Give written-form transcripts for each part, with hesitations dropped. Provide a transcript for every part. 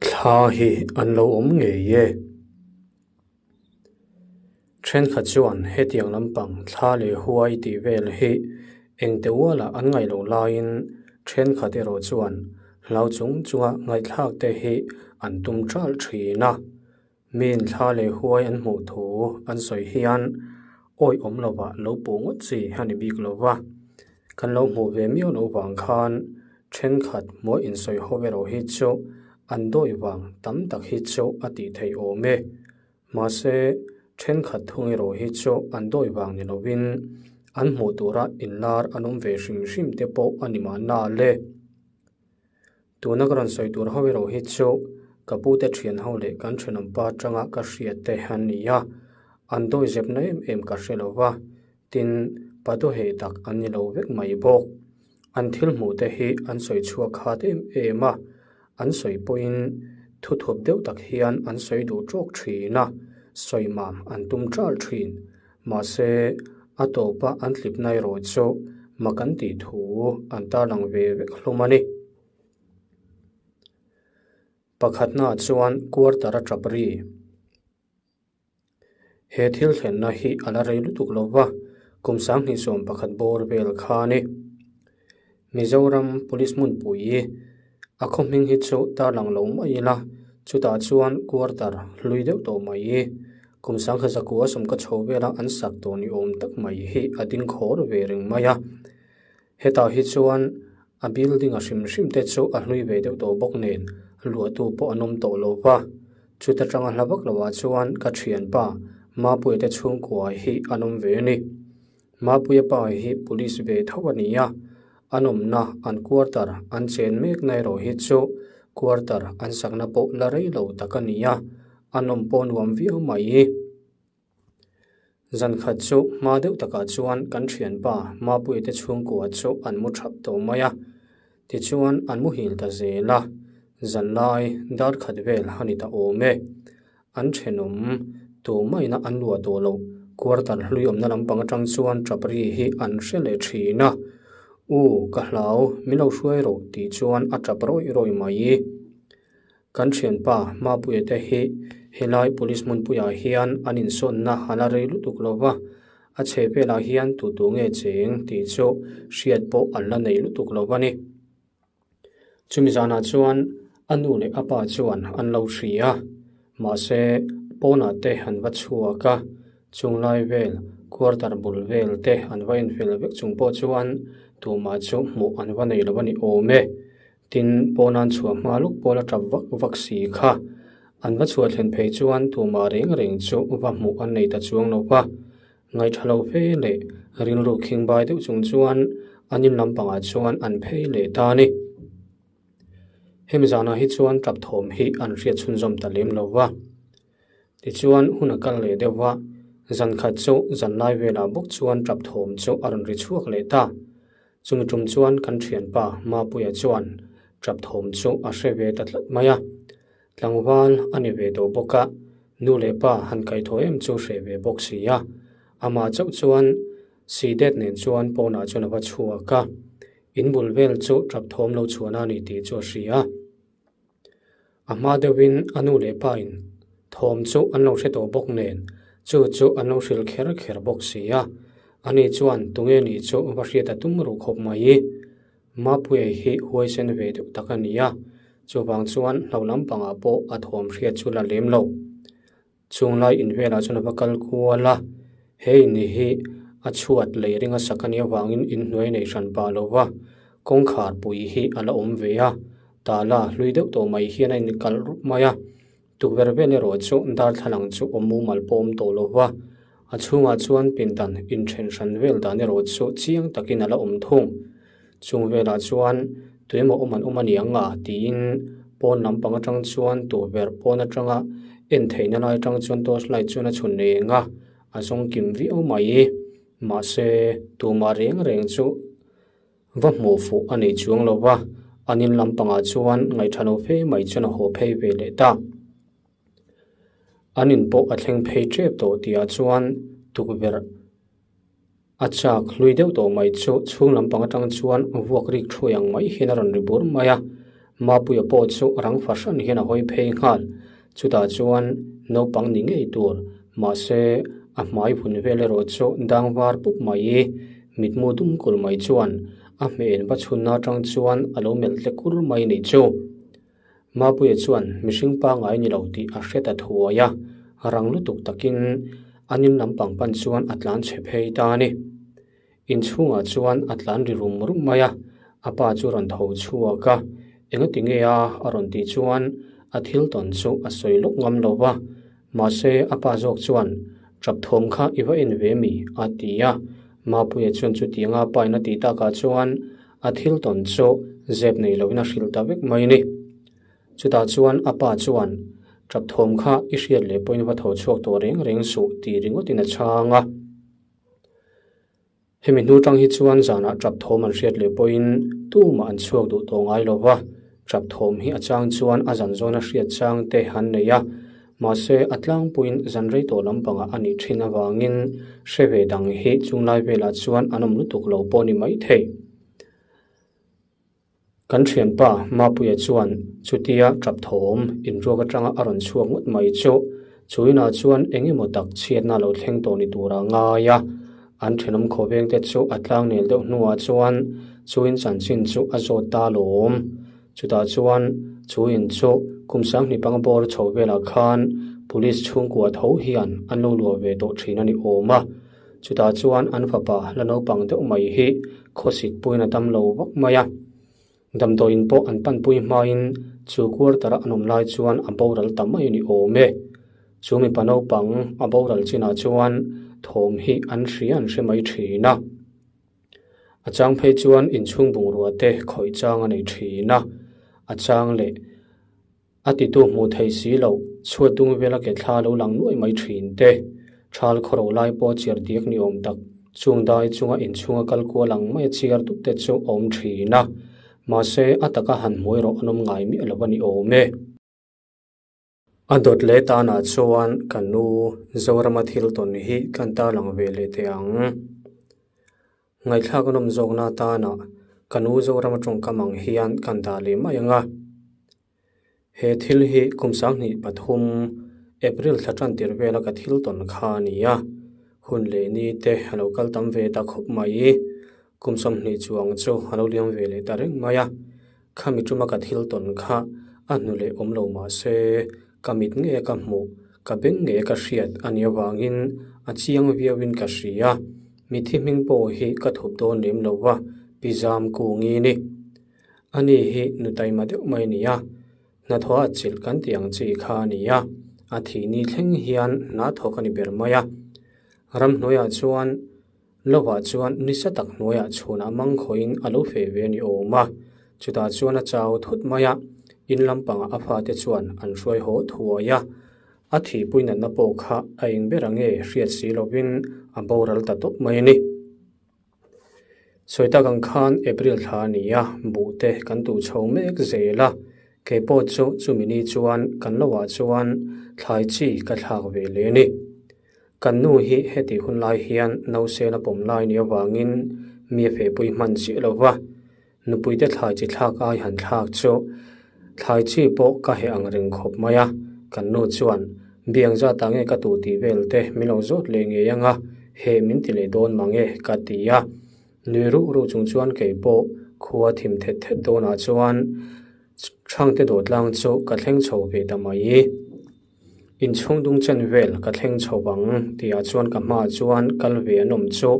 Thla hi an lo awm ngei e. Thenkhat chuan hetiang lampang thla leh huai tih vel hi engte ualah an ngaih loh laiin thenkhat erawh chuan hlau chung chunga ngaihthlak te hi an tum ṭalh ṭhin a. Miin thla leh huai an hmuh thu an sawi hian awi awm lovah lo puh ngawt chi a ni bik lo va, kan lo hmuh ve miau loh vang khan thenkhat hmuah insawi ho erawh hi chu an dawi vang tam tak hi chu a tih theih awm e. Mahse, thenkhat thung erawh hi chu an dawi vang ni lovin an hmuh tura inlar an awm ve hrim hrim te pawh a ni mahna le. Tuna ka rawn sawi tur ho erawh hi chu ka pute thian ho leh kan thenawm pa atanga ka hriat te an ni a, an dawi zepna em em ka hre lo va, tin pa dawheh tak an ni lo vek mai bawk. An thil hmuh te hi an sawi chhuak khat em em a, an sawi pawhin thu thup deuh tak hian an sawi duh tawk thin a, sawi mam an tum ṭal thin. Mahse, a tawpa an tlipna erawh chu mak an tih thu an tarlang ve vek hlawm a ni. Pakhatnaah chuan quarter a tap ri. He thil thlenna hi a la rei lutuk lo va, kum 2011 bawr vel kha a ni. Mizoram Police hmunpui a khaw hming hi chu tarlang lo mai ila, chutah chuan quarter hlui deuh tawh mai kum 1900 sawm ka chho vela an sak tawh ni awm tak mai hi a ding khawr ve reng mai a. Hetah hi chuan a building a hrim hrim te chu a hlui ve deuh tawh bawk nen luahtu pawh an awm tawh lo va, chuta tanga hla vak loah chuan ka thianpa Mapuia te chhungkua hi an awm ve a ni. Mapuia pa hi police ve tho a ni a, an awmna an quarter an chen mek na erawh hi chu quarter an sakna pawh la rei lo tak a ni a, an awm pawh nuam viau mai. Zan khat chu hma deuh takah chuan kan thianpa Mapuia te chhungkua chu an mu thap tawh mai a, tichuan an muhil ta zel a, zan lai dar khat vel a ni ta awm e. An thenawm tumahina an luah tawh loh quarter hlui awmna lampang atang chuan tap ri hi an hre leh thin a, U ka hlau min lo hruai rawh tih chuan a tap rawih rawih mai. Kan thianpa Mapuia te hi helai police hmunpuiah hian an insawnna a la rei lutuk lo va, a chhe velah hian tu tu nge cheng tih chu hriat pawh an la nei lutuk lo va ni. Chumi zanah chuan a nu leh a pa chuan an lo hria a, mahse pawnah te an va chhuak a, chunglai vel quarter bul vel te an va infel vek chung pawh chuan tumah chu hmuh an va nei lo a ni awm e. Tin, pawnan chhuah hma luk pawl a tap vak vak si kha. An va chhuah thlen phei chuan tumah reng reng chu va hmuh an nei ta chuang lo va. Ngaihṭha lo fe leh rilru khingbai deuh chung chuan an in lampangah chuan an phei leh ta a ni. Hemi zanah hi chuan tap thawm hi an hriat chhunzawm ta lem lo va. Tichuan hun a kal leh deuh va, zan khat chu zan lai velah bawk chuan tap thawm chu a rawn ri chhuak leh ta. Chumi tum chuan kan thianpa Mapuia chuan tap thawm chu a hre ve ta tlat mai a. Tlangval a ni ve tawh bawk a, nu leh pa han kaihthawh em chu hre ve bawk si a. Amah chauh chuan Sidet nen chuan pawnah chuan a va chhuak a, in bul vel chu tap thawm lo chhuahna a ni tih chu a hria. A hma deuhin a nu leh pa in thawm chu an lo hre tawh bawk nen chu chu an lo hrilh kher kher bawk si a, ani chuan tunge nih chu va hriat a tum ruh khawp mai. Mapuia hi huaisen ve deuh tak a ni a, chuvang chuan hlo lampangah pawh a thawm hriat chu la lem lo. Chunglai in velah chuan a va kal kual a, he in hi a chhuat lei ringa sak a nih avangin inhnuai nei hran pah lo va, kawngkhar pui hi a la awm ve a, tala hlui deuh tawh mai hian a inkalh rup mai a, tukverh vel erawh chu darthlalang chu awm mumal pawh awm tawh lo va, a chhungah chuan pindan inthen hran vel dan erawh chu chiang takin a la awm thung. Chung velah chuan tuemaw awm an awm a ni ang a tiin pawn lampang atang chuan tukverh pawn atanga en theihna lai atang chuan torch light chuan a chhun eng a, a zawng kim viau mai. Mahse tumah reng reng chu va hmuh fuh a nei chuang lo va, an in lampangah chuan ngaihṭha lo fe mai chuan a haw phei ve leh ta. An in pawh a thleng phei ṭep tawh tihah chuan tukverh. A chak hlui deuh tawh mai chu chhung lampang atang chuan vuak rik thuai ang mai hian a rawn ri bur mai a. Mapuia pawh chu rang fahran hian a hawi phei nghal. Chutah chuan naupang ni ngei tur, mahse a hmai vun vel erawh chu dang var pup mai. Mitmu dum kul mai chuan a hmeh va chhunna atang chuan a lo melh tle kur mai ni chu. Mapuia chuan mihring pangngai ni lo tih a hre ta thuai a, rang lutuk takin an in lampang pan chuan a tlan chhe phei ta a ni. Inchhungah chuan a tlan ri rum rum mai a, a pa chu rawn tho chhuak a, engati nge a a rawn tih chuan a thil tawn chu a sawi lawk ngam lo va, mahse a pa zawk chuan tap thawm kha i va en ve mi a ti a, Mapuia chuan chutianga pa in a tih takah chuan a thil tawn chu zep nei loin a hrilh ta vek mai a ni. Chutah chuan a pa chuan tap thawm kha i hriat leh pawhin va tho chhuak tawh reng reng suh tih ringawtin a chhang a. Hemi hnu tang hi chuan zanah tap thawm an hriat leh pawhin tumah an chhuak duh tawh ngai lo va, tap thawm hi a chang chuan a zan zawn a hriat chang te an nei a, mahse a tlangpuiin zan rei tawh lampangah a nih thin avangin hre ve dang hi chunglai velah chuan an awm lutuk lo pawh a ni maithei. Kan thianpa Mapuia chuan chutia tap thawm inruak atanga a rawn chhuak ngawt mai chu chu inah chuan eng emaw tak chhiatna lo thleng tawh ni tura ngai a. An thenawm khawveng te chu a tlang nel deuh hnuah chuan chu in chanchin chu a zawt ta lawm. Chutah chuan chu in chu kum sanghnih panga bawr chho velah khan police chhungkua tho hian an lo luah ve tawh thin a ni awm a. Chutah chuan an fapa la naupang deuh mai hi khawsik puiin a dam lo vak mai a. Damdawiin pawh an panpui hmain chu quarter a an awm lai chuan a boral ta mai a ni awm e. Chu mipa naupang a boral chinah chuan thawm hi an hria an hre mai thin a. A chang phei chuan inchhung bungrua te khawih chang a nei thin a, a chang leh. A titu hmuh theih si loh, chhuat dung vela ke thla lo lang nuai mai thin te, thal khawro lai pawh chiar diak ni awm tak, chung dai chunga inchhunga kal kual ang maia chiar dup te chu a awm thin a, mahse a taka han hmuai rawh an awm ngai miah lo a ni awm e. A dawt leh tanah chuan ka nu Zorama thil tawn hi kan tarlang ve leh teh ang. Ngaihthlak a nawm zawkna atana ka nu Zorama tawngkam ang hian kan dah leh mai ang a. He thil hi kum 23 April thla tan tir vela ka thil tawn kha a ni a, hun leh ni te a lo kal tam ve ta khawp mai. Kum 20 chuang chu a lo liam ve leh ta reng mai a. Khami tuma ka thil tawn kha a hnu leh awm lo mah se, ka mit nge ka hmuh, ka beng nge ka hriat a nih avangin a chiang viauin ka hria. Mithi hming pawh hi ka thup dawn lem lo va, Pi Zam Kungi ni. Ani hi nu taima deuh mai a ni a, hnathawh a chilh kan tih ang chi kha a ni a, a thih ni thleng hian hna thawk a ni ber mai a. Ramhnuaiah chuan Lovah chuan nisa tak hnuaiah chhunah mangkhawhin a lo feh ve a ni awm a, chutah chuan a chau thut mai a, in lampangah a fate chuan an hruai haw thuai a, a thihpui natna pawh kha a eng ber ange hriat si lovin a boral ta tawp mai a ni. Sawi tak ang khan April thla a ni a, buh te kan tuh chho mek zel a, kei pawh chu chumi ni chuan kan lovah chuan thlai chi ka thlak ve leh a ni. Kan nu hi heti hun lai hian nausên a pawm lai ni avangin mi a fehpui hman chiah lo va, nupuite thlai chi thlak ai han thlak chu thlai chi pawh ka heh ang reng khawp mai a, kan nu chuan biang zatah nge ka tuh tih vel te min lo zawt leh ngei ang a, heh min ti leh dawn mang e ka ti a. Nui ruh ruh chung chuan kei pawh khua thim thet thet dawnah chuan Chhangte dawhtlang chu ka thleng chho ve ta mai. Inchhung dung chen vel ka thleng chho ang tihah chuan ka hmaah chuan kal ve an awm chu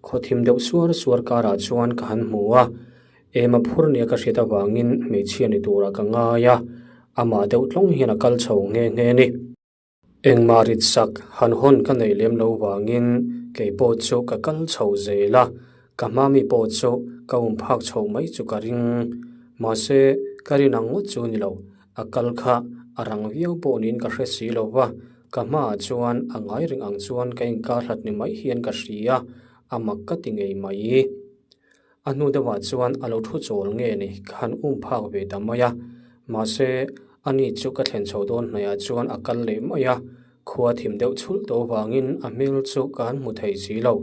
khaw thim deuh suar suar karah chuan ka han hmu a, ema phur nia ka hriat avangin hmeichhia ni turah ka ngai a, amah deuh tlawng hian a kal chho nghe nghe a ni. Engmah rit sak han hawn ka neih lem lo vangin kei pawh chu ka kal chho zel a, ka hma mi pawh chu ka um phak chho mai chu ka ring. Mahse, ka rin ang ngawt chu ni lo, A kal kha a rang viau pawh niin ka hre si lo va, ka hmaah chuan a ngai reng ang chuan ka inkar hlat ni mai hian ka hria, a mak ka ti ngei mai. A hnu deuhah chuan a lo thu chawl nge ni ka han um phak ve ta mai a, mahse ani chu ka thlen chho dawn hnaihah chuan a kal leh mai a, khua thim deuh chhulh tawh vangin a hmel chu ka han hmu thei si lo.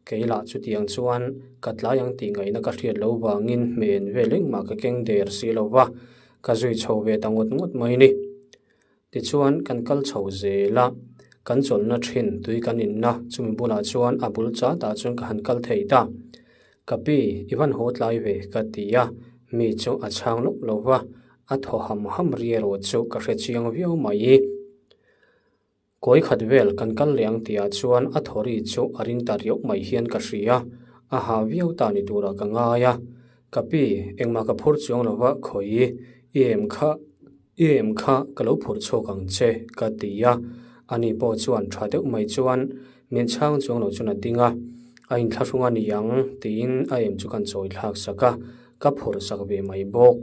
Kei lah chutiang chuan ka tlai ang tih ngaihna ka hriat lo vangin hmen vel engmah ka keng der si lo va. Ka zui chho ve ta ngawt ngawt mai ni. Tichuan kan kal chho zel a, kan chawlhna thin tui kan inna chumi bulah chuan a bul chat ah chuan ka han kal thei ta. Ka pi, i van haw tlai ve ka ti a, mi chu a chhang lawk lo va, a thaw ham ham ri erawh chu ka hre chiang viau mai. Kawi khat vel kan kal leh ang tihah chuan a thaw ri chu a ring ta riauh mai hian ka hria, a ha viau ta ni turah ka ngai a. Ka pi, engmah ka phur chuang lo va, khawi i em kha, i em kha ka lo phur chhuak ang che, ka ti a. Ani pawh chuan tha deuh mai chuan min chhang chuang lo chuan a ding a, a inthlahrung a ni ang tiin a em chu kan chawi thlak sak a, ka phur sak ve mai bawk.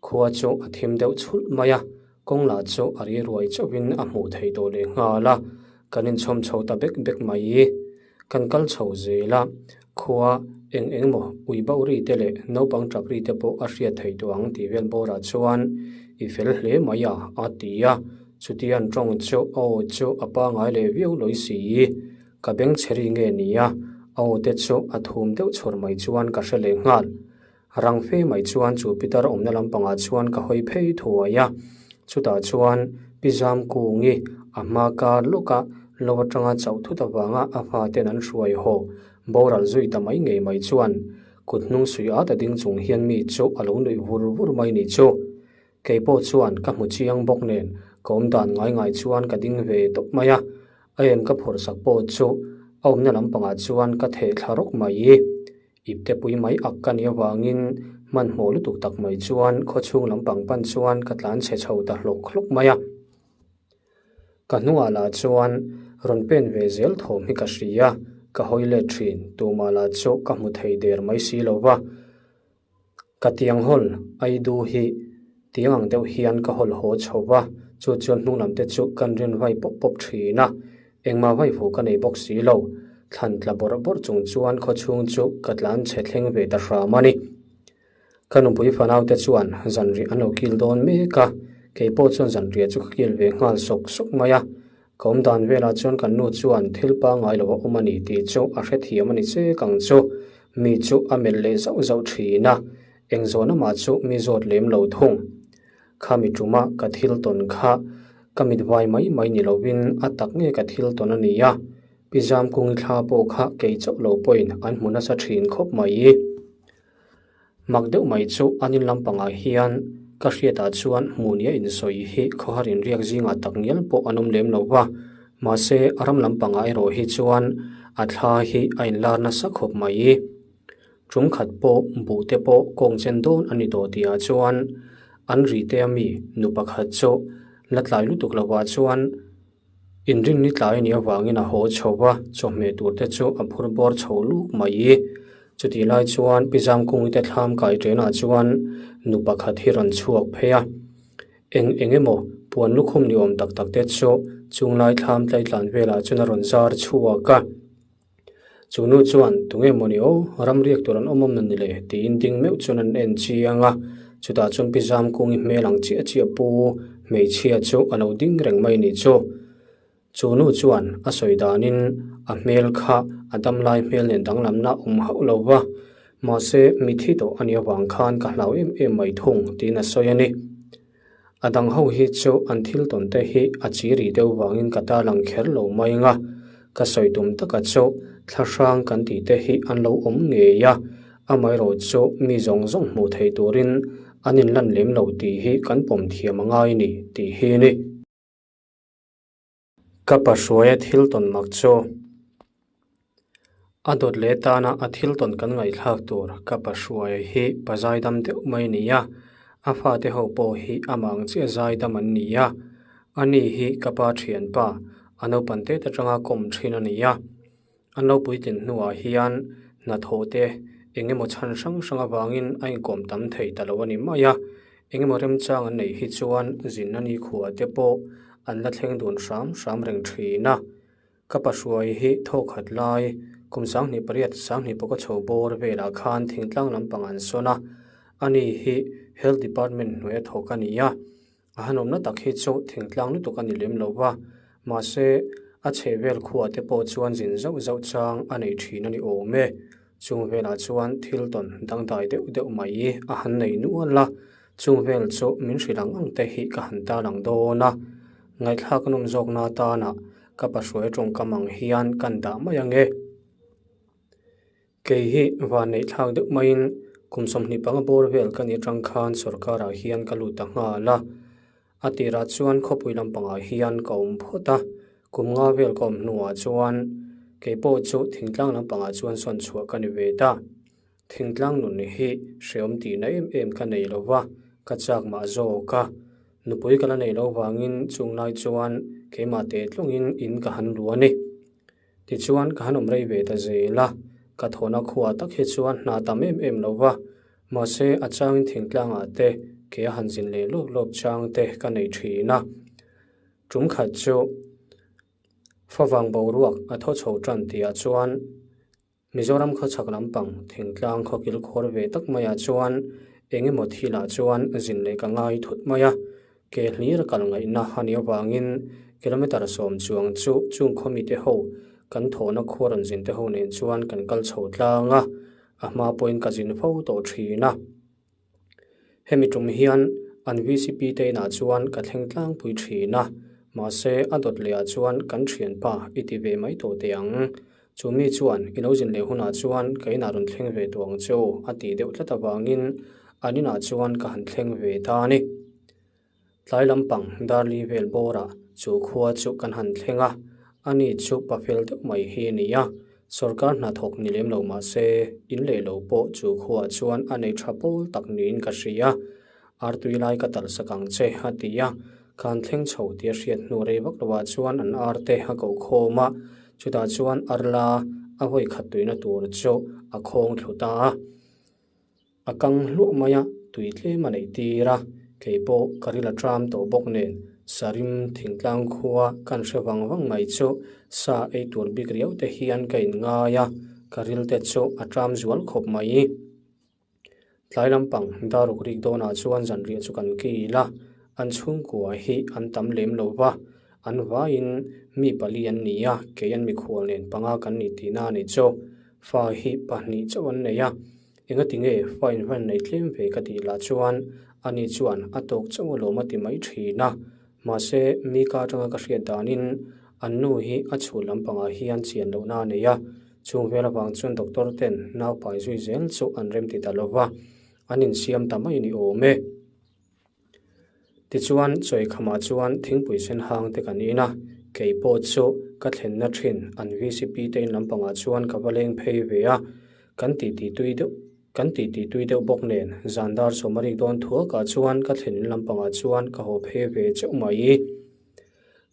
Khua chu a thim deuh chhulh mai a, kawng lah chu a ri ruai chauhin a hmuh theih tawh leh nghal a, kan inchhawm chho ta bek bek mai. Kan kal chho zel a, khua eng eng maw ui bauh ri te leh naupang tap ri te pawh a hriat theih tawh ang tih vel bawrah chuan i fel hle mai a, a ti a, chutia an tawng chu a aw chu a pangai leh viau lawi si. Ka beng chhe ri nge ni a, a aw te chu a thum deuh chhawr mai chuan ka hre leh nghal. Rang fe mai chuan chu pitar awmna lampangah chuan ka hawi phei thuai a, chutah chuan Pi Zamkungi a hma kar lawka lo atanga chauh thut avanga a faten an hruai haw boral zui ta mai ngei mai chuan kut hnung suih at a ding chung hian mi chu a lo nuih vur vur mai ni chu. Kei pawh chuan ka hmu chiang bawk nen ka awm dan ngai ngai chuan ka ding ve tawp mai a, a em ka phawrh sak pawh chu a awmna lampangah chuan ka theh thla rawk mai. Ipte pui mai ak ka nih avangin hmanhmawh lutuk tak mai chuan khawchhung lampang pan chuan ka tlan chhe chho ta hlawk hlawk mai a. Ka hnungah lah chuan rawn pen ve zel thawm hi ka hria, ka hawi let thin, tumah lah chu ka hmu thei der mai si lo va. Ka tiang hawl Aidu hi tiang ang deuh hian ka hawl haw chho va, chu chuan hnung lam te chu kan rin vai pawp pawp thin a, engmah vai fu ka nei bawk si lo. Thlan tla bawrh bawrh chung chuan khaw chhung chu ka tlan chhe thleng ve ta hram a ni. Ka nupui fanau te chuan zanriah an lo kil dawn mek a, kei pawh chuan zanriah chu ka kil ve nghal sawk sawk mai a. Ka awm dan velah chuan kan nu chuan thil pangngai lo a awm a ni tih chu a hrethiam a ni chek ang chu. Mi chu a melh leh zauh zauh thin a, eng zawhna mah chu mi zawt lem lo thung. Khami tuma ka thil tawn kha ka mit vai mai mai ni lovin a tak nge ka thil tawn a ni a, Pi Zamkungi thla pawh kha kei chauh lo pawhin an hmu nasa thin khawp mai. Mak deuh mai chu an in lampangah hian ka hriatah chuan hmuhnia insawi hi khawhar inriak zingah tak ngial pawh an awm lem lo va, mahse a ram lampangah erawh hi chuan a thla hi a inlar nasa khawp mai. Tum khat pawh buh te pawh kawng chen dawn a ni tawh tihah chuan an ri te ami nu pakhat chu la tlai lutuk lovah chuan Inrinni tlai a nih avangin a haw chho va, chawhmeh tur te chu a phur bawr chho luk mai. Chutih lai chuan Pi Zamkungi te thlam kai ṭenah chuan nu pakhat hi rawn chhuak phei a. Eng eng emaw puan lukhum ni awm tak tak te chu chunglai thlam tlaitlan velah chuan a rawn zar chhuak a. Chu nu chuan, Tunge mawni aw, ram riak tur an awm awm na ni le? tiin ding meuh chuan an en chiang a. Chutah chuan Pi Zamkungi hmel ang chiah chiah pu hmeichhia chu a lo ding reng mai ni chu. Chu nu chuan a sawi danin a hmel kha a damlai hmel nen danglamna awm hauh lo va, mahse mithi tawh a nih avang khan ka hlau em em mai thung tiin a sawi a ni. A dang ho hi chu an thil tawn te hi a chi ri deuh vangin ka tarlang kher lo mai ang a, ka sawi tum taka chu thlahrang kan tih te hi an lo awm ngei a, amaherawh chu mi zawng zawng hmuh theih turin an inlan lem lo tih hi kan pawm thiam a ngai ni tih hi a ni. Ka pa hruaia thil tawn mak chu a dawt leh tana a thil tawn kan ngaihthlak tur ka pa hruaia hi pa zaidam deuh mai a ni a, a fate ho pawh hi amah ang chiah zaidam an ni a, ani hi ka pa thianpa a naupang tet atanga kawm thin a ni a. An lo puitlin hnuah hian hnathawh te eng emaw chhan hrang hrang avangin a inkawm tam thei ta lo a ni mai a, eng emaw remchang an neih hi chuan zinna nikhua te pawh an la thleng dun hram hram reng thin a. Ka pahruai hi thawkhat lai kum 28 31 a chho bawr velah khan thingtlang lampang an sawn a, ani hi Health Department hnuaia thawk a ni a. A hanawmna tak hi chu thingtlang lutuk a ni lem lo va, mahse a chhehvel khuah te pawh chuan zin zauh zauh chang a nei thin a ni awm e. Chung velah chuan thil tawn dangdai deuh deuh mai a han nei nual a. Chung vel chu min hrilh ang ang te hi ka han tarlang dawn a, ngaihthlak a nawm zawkna atana ka pahruai tawngkam ang hian kan dah mai ange. Kei hi van neih thlak deuh maiin kum 25 bawr vel ka nih atang khan sorkarah hian ka lut ta nghal a. A tirah chuan khawpui lampangah hian ka awm phawt a, kum nga vel ka awm hnuah chuan kei pawh chu thingtlang lampangah chuan sawn chhuah ka ni ve ta. Thingtlang nun hi hreawm tihna em em ka nei lo va, ka chak mah zawk a. Nupui ka la nei lo vangin chung lai chuan keimah teh tlawngin in ka han lu a ni. Tichuan ka han awm rei ve ta zel a, ka thawhna khuaah tak hi chuan hna tam em em lo va, mahse a changin thingtlangah te ke a han zin leh lawp lawp chang te ka nei thin a. Tum khat chu favang boruak a thaw chho tan tihah chuan Mizoram khawchhak lampang thingtlang khawkil khawr ve tak maiah chuan eng emaw thilah chuan zin leh ka ngai thut mai a, ke hlir kal ngaihna a nih avangin kilometre 10 chuang chu chung khawmite ho kan thawhna khua rawn zin te ho nen chuan kan kal chho tlang a, a hma pawhin ka zin fo tawh thin a. Hemi tum hian an VCP te inah chuan ka thleng tlangpui thin a, mahse a dawt lehah chuan kan thianpa i ti ve mai tawh teh ang. Chu mi chuan i lo zin leh hunah chuan ka inah rawn thleng ve tawh ang che u a tih deuh tlat avangin an inah chuan ka han thleng ve ta a ni. Tlai lampang Darli vel bawrah chu khua chu kan han thleng a, ani chu pa fel deuh mai hi a ni a, sorkar hnathawk ni lem lo mah se in leh lo pawh chu khuaah chuan a nei tha pawl tak niin ka hria. Artui lai ka talh sak ang che a ti a, khan thleng chho tih a hriat hnu rei vak lovah chuan an ar te a koh khawm a, chutah chuan arla a hawi khat tuina tur chu a khawng thlu ta a. A kang hluah mai a, tui tlem a neih tir a, kei pawh ka ril a tram tawh bawk nen Sarim thingtlang khua kan hre vang vang mai chu sa ei tur bik riau te hian ka inngai a, ka ril te chu a tram zual khawp mai. Tlai lampang daruk rik dawnah chuan zanriah chu kan kil a, an chhungkua hi an tam lem lo va, an vaiin mi pali an ni a, kei an mikhual nen panga kan ni tihna a nih chu. Fa hi pahnih chauh an nei a, Engati nge fine hman nei tlem ve ka tih lah chuan ani chuan a tawk chauh alawm a ti mai thin a. Mahse, mi ka atanga ka hriat danin an nu hi a chhul lampangah hian chian lohna a nei a, chung vel avang chuan doctor ten naupai zui zel chu an remti ta lova, an insiam ta mai ni awm e. Tichuan, Chawikhamah chuan thingpui sen hang te kan in a, kei pawh chu ka thlenna thin an VCP te in lampangah chuan ka va leng phei ve a, kan titi tui deuh kan titi tui deuh bawk nen zan dar sawm a rik dawn thuakah chuan ka thlen in lampangah chuan ka haw phei ve cheuh mai.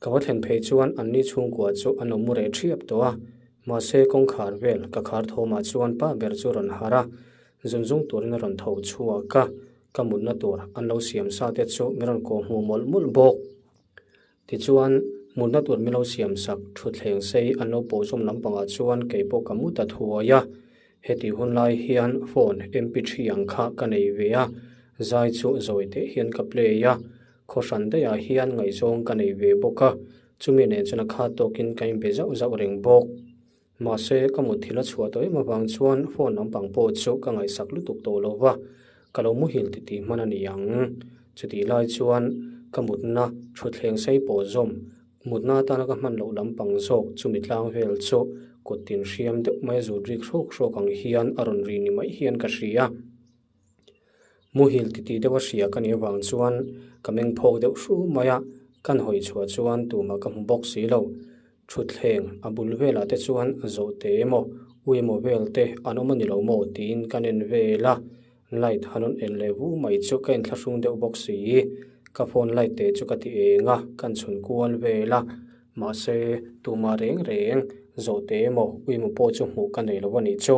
Ka va thlen phei chuan an ni chhungkua chu an lo mu reh thiap tawh a, mahse kawngkhar vel ka khar thawmah chuan pa ber chu rawn harh a, zunzung turin a rawn tho chhuak a. Ka mutna tur an lo siam sa te chu min rawn kawh hmuh mawlh mawlh bawk. Tichuan, mutna tur min lo siam sak thutthleng sei an lo pawh zawm lampangah chuan kei pawh ka mu ta thuai a. Heti hun lai hian phone MP3 ang kha ka nei ve a, zai chu zawi teh hian ka play a. Khaw hran daihah hian ngaihzawng ka nei ve bawk a, chumi nen chuan a khat tawkin ka inbe zauh zauh reng bawk. Mahse, ka mutthilh a chhuah tawh em avang chuan phone lampang pawh chu ka ngaihsak lutuk tawh lo va, ka lo muhil titih hman a ni ang. Chutih lai chuan ka mutna thutthleng sei pawh zawm, mutna atana ka hman loh lampang zawk chumi tlang vel chu kut tin hriam deuh mai a zut rik hrawk hrawk ang hian a rawn ri ni mai hian ka hria. Muhil titih deuh a hria ka nih avang chuan ka meng phawk deuh hru mai a, kan hawi chhuah chuan tumah ka hmu bawk si lo. Thutthleng a bul velah te chuan zawhte emaw u emaw vel te an awm a ni lo maw tiin kan en vel a, light han rawn en leh vu mai chu ka inthlahrung deuh bawk si. Ka phone light te chu ka ti eng a, kan chhun kual vel a, mahse tumah reng reng zawhte emaw u emaw pawh chu hmuh ka nei lo a nih chu.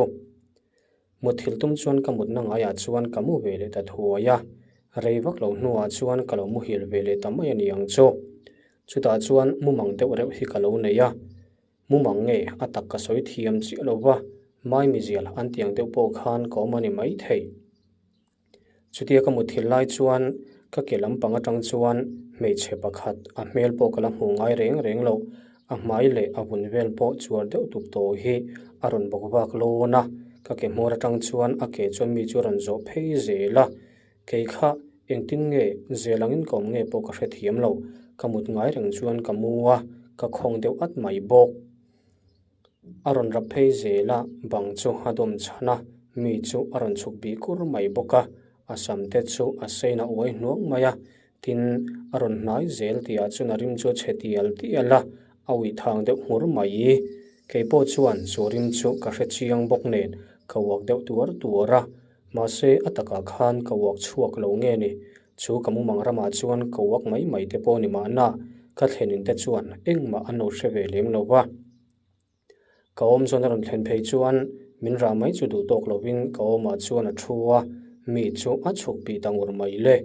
Mutthilh tum chuan ka mutna ngaiah chuan ka mu ve leh ta thuai a, rei vak lo hnuah chuan ka lo muhil ve leh ta mai a ni ang chu. Chutah chuan mumang deuh reuh hi ka lo nei a, mumang nge a tak ka sawi thiam chiah lo va, maimizial an tiang deuh pawh khan ka awm a ni maithei. Chutia ka mutthilh lai chuan ka ke lampang atang chuan hmeichhe pakhat a hmel pawh ka la hmuh ngai reng reng loh, a hmai leh a vun vel pawh chuar deuh tup tawh hi a rawn bawk vak lawn a, ka ke hmawr atang chuan a ke chuan mi chu a rawn zawh phei zel a, kei kha. Engtin nge zel angin ka awm nge pawh ka hrethiam lo. Ka mut ngai reng chuan ka mu a, ka khawng deuh at mai bawk. A rawn rap phei zel a, bang chu a dawm chhan a, mi chu a rawn chhuk bih kur mai bawk a. A sam te chu a sein a uai hnuang mai a, tin a rawn hnai zel tihah chuan a rim chu a chhe tial tial a, a uih thang deuh nghur mai. Kei pawh chuan chu rim chu ka hre chiang bawk nen ka uak deuh tuar tuar a, mahse a takah khan ka uak chhuak lo nge ni, chu ka mumang ramah chuan ka uak mai mai te pawh ni mahna ka thlenin te chuan engmah an lo hre ve lem lo va. Ka awm zawn a rawn thlen phei chuan min rah mai chu duh tawk lovin ka awmah chuan a thu a, mi chu a chhuk bih ta ngur mai le.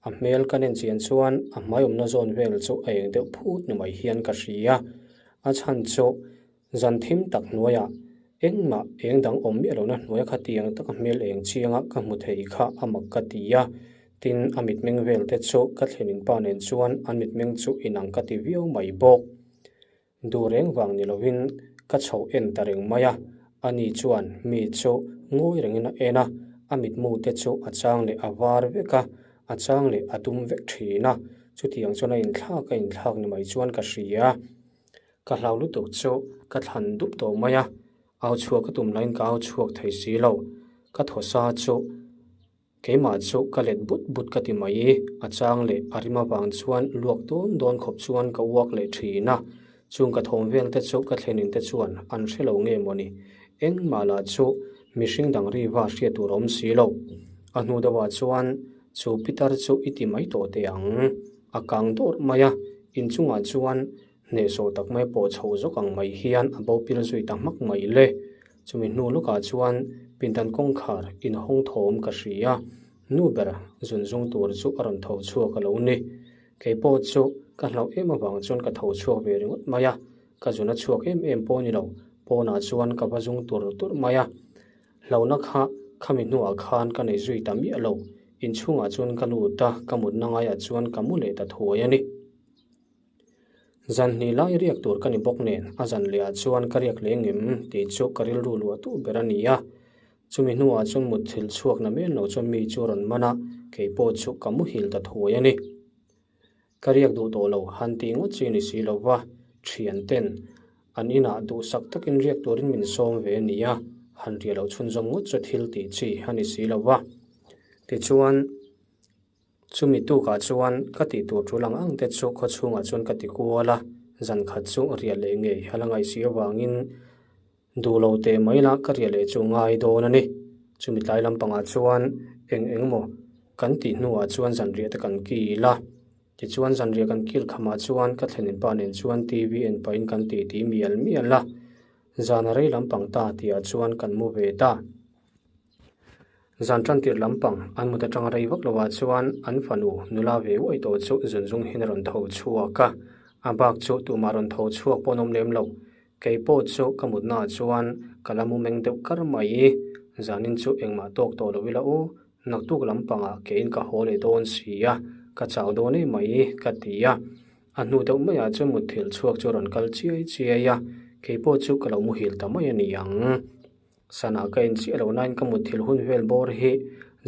A hmel ka nen chian chuan a hmai awmna zawn vel chu a eng deuh phut ni mai hian ka hria. A chhan chu zan thim tak hnuaiah engmah eng dang awm miah lohna hnuaia khatiang taka hmel eng chianga ka hmu thei kha a mak ka ti a. Tin, a mitmeng vel te chu ka thlenin pa nen chuan an mitmeng chu inang ka ti viau mai bawk. Duh reng vang ni lovin ka chhoh en ta reng mai a, ani chuan mi chu ngawi rengin a en a, a mitmu te chu a chang leh a var vek a, a chang leh a dum vek thin a, chutiang chuan a inthlak a inthlak ni mai chuan ka hria. Ka hlau lutuk chu ka thlan dup tawh mai a, au chhuak ka tum laiin ka au chhuak thei si lo, ka thaw sa chu Keimah chu ka let but but ka ti mai i, a chang leh a rim avang chuan luak dawn dawn khawp chuan ka uak leh thin a. Chung ka thawm vel te chu ka thlenin te chuan an hre lo nge mawni. Engmah lah chu mihring dang ri va hriat tur a awm si lo. A hnu deuhah chuan chu pitar chu i ti mai tawh teh ang. A kang dawrh mai a, inchungah chuan Hnehsawh tak mai pawh chho zawk ang mai hian a bo pil zui ta hmak mai le. Chumi hnu lawkah chuan pindan kawngkhar inhawng thawm ka hria. Nu ber zun zung tur chu a rawn tho chhuak a lo ni. Kei pawh chu ka hlauh em avang chuan ka tho chhuak ve ringawt mai a. Ka zun a chhuak em em pawh ni lo, pawnah chuan ka va zung tur tur mai a. Hlauhna kha khami hnuah khan ka nei zui ta miah lo. Inchhungah chuan ka lut a, ka mutna ngaiah chuan ka mu leh ta thuai a ni. Zan hnih lai riak tur ka ni bawk nen a zan leh ah chuan ka riak leh ngem tih chu ka rilru luah tuh ber a ni a. Chumi hnuah chuan mutthilh chhuak na men lo chuan mi chu a rawn man a, kei pawh chu ka muhil ta thuai a ni. Ka riak duh tawh lo han tih ngawt chi ni si lo va, thian ten an inah duhsak takin riak turin min sawm ve a ni a, han riah loh chhunzawm ngawt chu thil tih chi a ni si lo va. Tichuan. Chumi tukah chuan ka tih tur tul ang ang te chu khaw chhungah chuan ka ti kual a, zan khat chu riah leh ngei a la ngaih si avangin duh lo teh mai la ka riah leh chu ngai dawn a ni. Chumi tlai lampangah chuan eng eng maw kan tih hnuah chuan zanriah te kan kil a, tichuan zanriah kan kil khamah chuan ka thlenin pa nen chuan TV en pahin kan titi mial mial a, zan a rei lampang ta tihah chuan kan mu ve ta. Zan tan tirh lampang an mut atanga rei vak lovah chuan an fanu nula ve uaih tawh chu zunzung hian a rawn tho chhuak a, a bak chu tumah rawn tho chhuak pawh an awm lem lo. Kei pawh chu ka mutnaah chuan ka la mu meng deuh kar mai. Zanin chu engmah tawk tawh lo ila aw, naktuk lampangah keiin ka haw leh dawn si a, ka chau dawn em mai ka ti a. A hnu deuh maiah chuan mutthilh chhuak chu a rawn kal chiai chiai a, kei pawh chu ka lo muhil ta mai a ni ang. Sana ka en chiah lo nain ka mutthilh hun vel bawr hi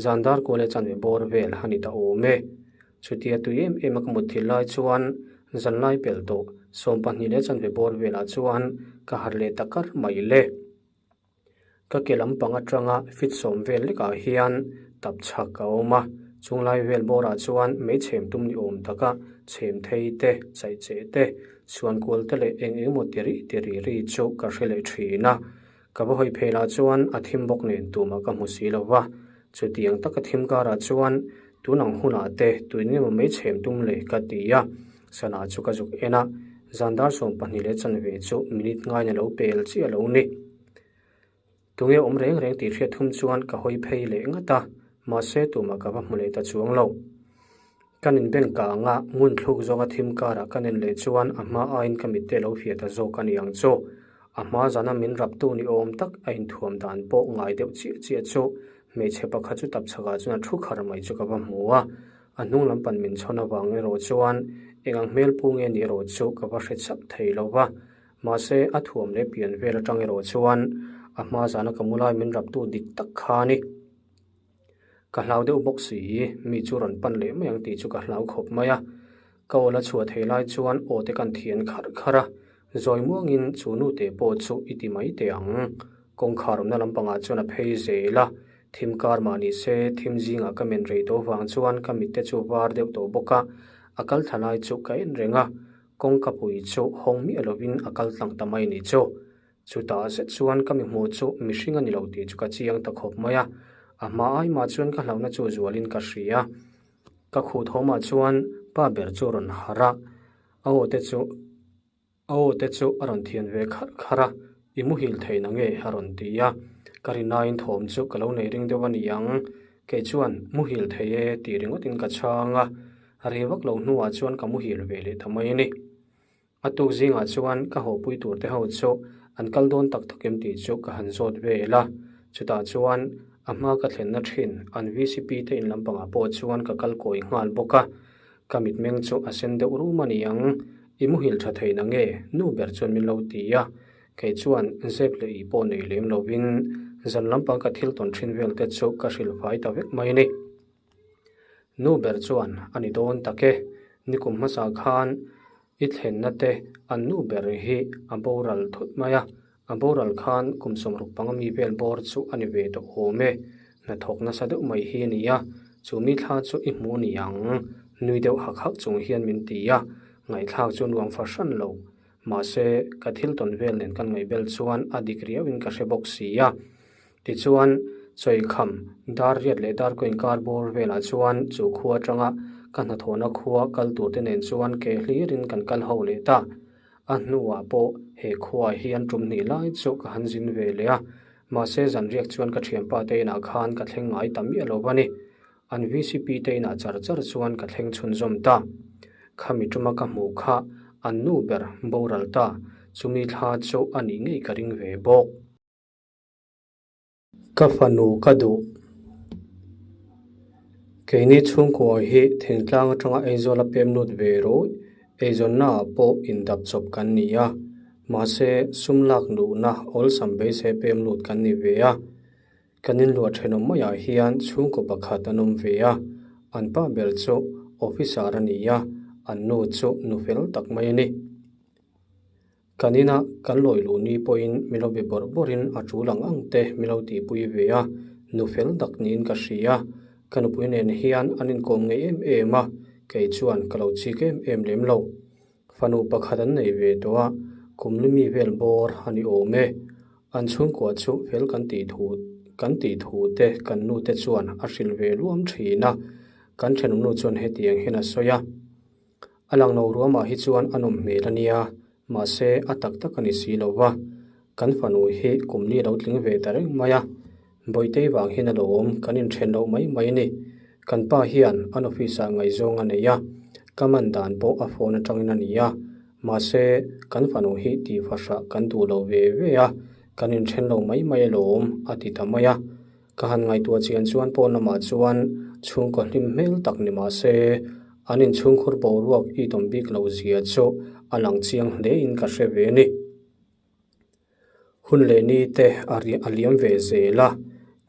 zan dar kual leh chanve bawr vel a ni ta awm e. Chutia tui em em a ka mutthilh lai chuan zan lai pelh tawh 22 leh chanve bawr velah chuan ka harh leh ta kar mai le. Ka ke lampang atanga fit sawm vel lekah hian tap chhak a awm a, chunglai vel bawrah chuan mei chhem tum ni awm taka chhem thei te, chaih cheh te, chhuan kual te leh eng eng emaw ti ri ti ri ri chu ka hre leh thin a. Ka va hawi phei lah chuan a thim bawk nen tumah ka hmu si lo va, chutiang taka thim karah chuan tun ang hunah te tuin nge maw mai chhem tum le ka ti a, sana chu ka zuk en a, zan dar 12 leh chanve chu minute ngaina lo pel chiah lo ni. Tunge awm reng reng tih hriat thum chuan ka hawi phei leh ngat a, mahse tumah ka va hmu leh ta chuang lo. Kan inbeng kang a, ngun thluk zawka thim karah ka nen leh chuan a hma aiin ka mitte lo hria ta zawk a ni ang chu. A hma zana min raptu ni awm tak a inthuam dan pawh ngai deuh chiah chiah chu hmeichhe pakhat chu tapchhakah chuan a thu khar mai chu ka va hmu a. A hnung lam pan min chhawn avang erawh chuan eng ang hmel pu nge ni erawh chu ka va hre chak thei lo va. Mahse, a thuam leh pian vel atang erawh chuan a hma zana ka mu lai min raptu dik tak kha a ni. Ka hlau deuh bawk si, mi chu rawn pan leh mai ang tih chu ka hlau khawp mai a. Ka aw la chhuah thei lai chuan aw te kan thian kharh kharh a, zawi muangin chu nu te pawh chu i ti mai teh ang. Kawngkhar awmna lampangah chuan a phei zel a, thim kar mah ni se thim zingah ka men rei tawh vang chuan ka mitte chu var deuh tawh bawk a, a kal thla lai chu ka en reng a, kawngka pui chu hawng miah lovin a kal tlang ta mai ni chu. Chutah zet chuan ka mi hmuh chu mihring a ni lo tih chu ka chiang ta khawp mai a, a hma ai mah chuan ka hlauhna chu zualin ka hria. Ka khuh thawmah chuan pa ber chu a rawn harh a, a aw te chu a aw te chu a rawn thian ve kharh kharh a, I muhil thei na nge? a rawn ti a, ka rinaiin thawm chu ka lo nei ring deuh a ni ang, kei chuan muhil thei e tih ringawtin ka chhang a, rei vak lo hnuah chuan ka muhil ve leh ta mai a ni. A tuk zingah chuan ka hawhpui tur te ho chu an kal dawn tak tak em tih chu ka han zawt vel a. Chutah chuan a hma ka thlenna thin an VCP te in lampangah pawh chuan ka kal kawi nghal bawk a. Ka mitmeng chu a sen deuh rum a ni ang, I muhil tha thei na nge? Nu ber chuan min lo ti a. Kei chuan zep leh ih pawh nei lem lovin zan lampang ka thil tawn thin vel te chu ka hrilh fai ta vek mai a ni. Nu ber chuan a ni dawn tak e, nikum hmasa khan I thlenna te an nu ber hi a boral thut mai a, a boral khan kum 60 panga mi vel bawr chu a ni ve tawh awm e, hnathawk nasa deuh mai hi a ni a, chu mi thla chu i hmu ni ang, nui deuh hak hak chung hian min ti a, ngaihthlak chu nuam fahran lo, mahse ka thil tawn vel nen kan ngaihbel chuan a dik riauin ka hre bawk si a. Tichuan, Chawikham, dar riat leh dar kaw inkar bawr velah chuan chu khua atanga ka hnathawhna khua kal turte nen chuan ke hlirin kan kal ho leh ta. A hnuah pawh he khuaah hian tum hnih lai chu ka han zin ve leh a, mahse zanriak chuan ka thianpa te inah khan ka thleng ngai ta miah lo a ni. An VCP te inah char char chuan ka thleng chhunzawm ta. Khami tuma ka hmuh kha an nu ber boral ta, chumi thla chu a nih ngei ka ring ve bawk. Ka fanu ka duh. Keini chhungkua hi thingtlang atanga Aizawl a pem lut ve rawih, eizawnna ah pawh indap chawp kan ni a. Mahse, sum lak luhna awlsam beisei pem lut kan ni ve a. Kan inluah thenawm maiah hian chhungkaw pakhat an awm ve a, an pa ber chu officer a ni a, an nu chu nu fel tak mai a ni. Kan ina kan lawi luh ni pawhin min lo be bawrh bawrhin a tul ang ang te min lo tihpui ve a, nu fel tak niin ka hria. Ka nupui nen hian an inkawm ngei em em a, kei chuan ka lo chik em em lem lo. Fanu pakhat an nei ve tawh a, kum li mi vel bawr a ni awm e. An chhungkua chu fel kan tih thu kan tih thu te kan nu te chuan a hrilh ve luam thin a, kan thenawmnu chuan hetiang hian a sawi a. A lang lo ruamah hi chuan a nawm hmel a nia, mahse a tak tak a ni si lo va. Kan fanu hi kum li a lo tling ve ta reng mai a, Bawitei vang hian a lo awm kan inthen loh mai mai a ni. Kan pa hian an office ah ngaihzawng a nei a, ka man dan pawh a phone atangin a ni a, mahse kan fanu hi tih fahrah kan duh lo ve ve a, kan inthen lo mai mai alawm a ti ta mai a. Ka han ngaihtuah chian chuan pawn lamah chuan chhungkaw hlim hmel tak ni mah se, an inchhungkhur boruak i tawm bik loh zia chu a lang chiang hle in ka hre ve a ni. Hun leh ni te a a liam ve zel a,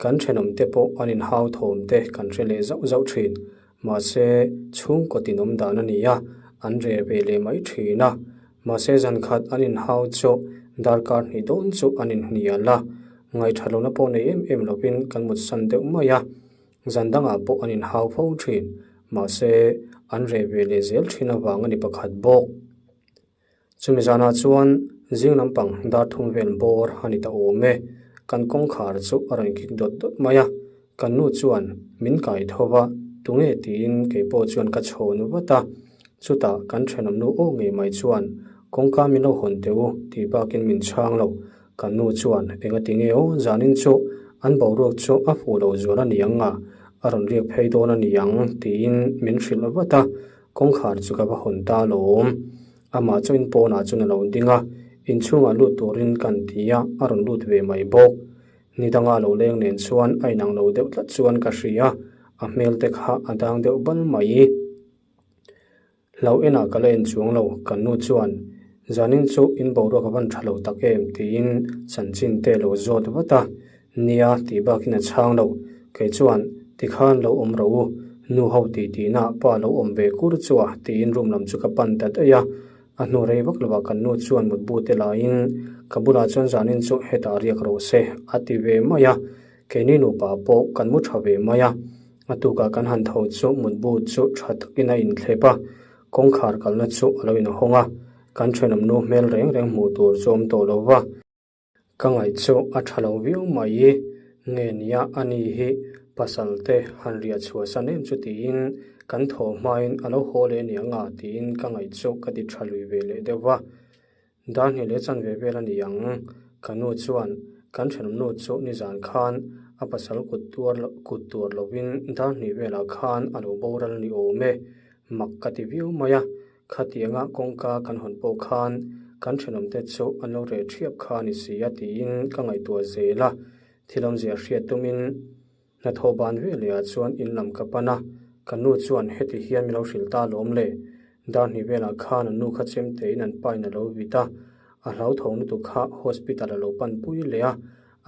kan thenawm te pawh an inhau thawm te kan hre leh zauh zauh thin. Mahse, chhungkaw tinawm dan a ni a, an reh ve leh mai thin a. Mahse, zan khat an inhau chu darkar hnih dawn chu an inhnial a, ngaihṭha lohna pawh nei em em lovin kan mutsan deuh mai a. Zan dangah pawh an inhau fo thin. Mahse, an reh ve leh zel thin avang a ni pakhat bawk. Chumi zanah chuan zing lampang dar thum vel bawr a ni ta awm e. Kan kawngkhar chu a rawn kik dawt dawt mai a, kan nu chuan min kai tho va, tunge tiin kei pawh chuan ka chhawn vat a. Chutah kan thenawm nu aw ngei mai chuan kawngka min lo hawn teh u tih bakin min chhang lo. Kan nu chuan engati nge aw zanin chu an boruak chu a fuh lo zual a ni ang a, a rawn riak phei dawn a ni ang tiin min hrilh vat a. Kawngkhar chu ka va hawn ta alawm. Amah chu in pawnah chuan a lo ding a, inchhungah lut turin kan ti a, a rawn lut ve mai bawk. Ni danga lo leng nen chuan a inang lo deuh tlat chuan ka hria, a hmel te kha a dang deuh bal mai. Hlau enah ka la en chuang lo, kan nu chuan, Zanin chu in boruak a van tha lo tak em? tiin chanchin te a lo zawt vat a. Nia tih bakin a chhang lo. Kei chuan. Tikhan lo awm rawh u, nu ho ti tihna pa lo awm ve kur chu a tiin room lam chu ka pan ta daih a. A hnu rei vak lovah kan nu chuan mutbu te laiin ka bulah chuan zanin chu hetah riak rawh se a ti ve mai a. Keini nupa pawh kan mu tha ve mai a. A tukah kan han tho chu mutbu chu tha takin a inthlep a, kawngkhar kalna chu a lo inhawng a. Kan thenawm nu hmel reng reng hmuh tur chu awm tawh lo va. Ka ngaih chu a tha lo viau mai. Nge nia a ni hi pasal te han riah chhuah san em chu tiin kan thaw hmain a lo haw leh nia nga tiin ka ngaih chu ka ti tha lui ve leh deuh va. Dar hnih leh chanve vel a ni ang. Ka nu chuan kan thenawm nu chu nizan khan a pasal kut tuar kut tuar lovin dar hnih velah khan a lo boral ni awm e. Mak ka ti viau mai a. Khatianga kawngka kan hawn pawh khan kan thenawmte chu an lo reh thiap kha a ni si a tiin ka ngaihtuah zel a, thil awmzia hriat tumin hnathawh ban ve lehah chuan in lam ka pan a, ka nu chuan heti hian min lo hrilh ta alawm le, dar hnih velah khan an nu kha chem tein an pain a lo vit a, a hlauthawng lutuk kha hospital a lo pan pui leh a,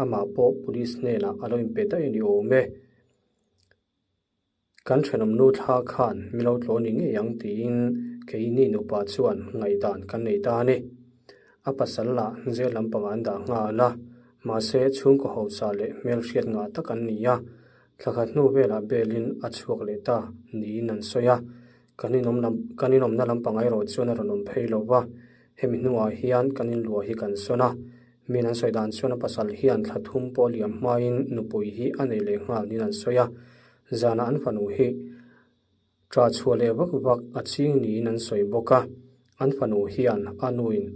amah pawh police hnenah a lo inpe daih a ni awm e. Kan thenawm nu thla khan mi lo tlaw ni ngei ang tiin keini nupa chuan ngaihdan kan nei ta a ni. A pasal lah zel lampangah an dah nghal a, mahse chhungkaw hausa leh hmelhriat ngah tak an ni a, thla khat hnu velah belin a chhuak leh ta niin an sawi a. Kan inawm lam kan inawmna lampang erawh chuan a rawn awm phei lo va, hemi hnuah hian kan inluah hi kan sawn a. Min an sawi dan chuan a pasal hian thla thum pawh liam hmain nupui hi a nei leh nghal niin an sawi a. Zanah an fanu hi ṭah chhuah leh vak vak a ching niin an sawi bawk a. An fanu hian a nuin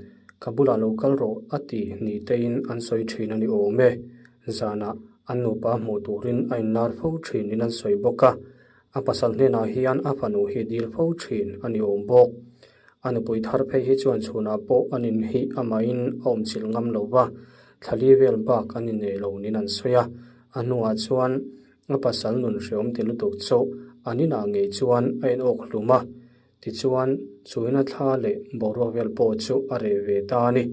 ka bulah lo kal rawh a ti ni tein an sawi ṭhin a ni awm e. Zanah an nupa hmuh turin a inlar fo ṭhin niin an sawi bawk a. A pasal hnenah hian a fanu hi dil fo ṭhin a ni awm bawk. A nupui thar phei hi chuan chhunah pawh an in hi amahin a awmchilh ngam lo va, thlali vel bak an innei lo niin an sawi a. A hnuah chuan a pasal nun hreawm ti lutuk chu an inah ngei chuan a inawk hlum a, tichuan chuina thla leh boruak vel pawh chu a reh ve ta a ni.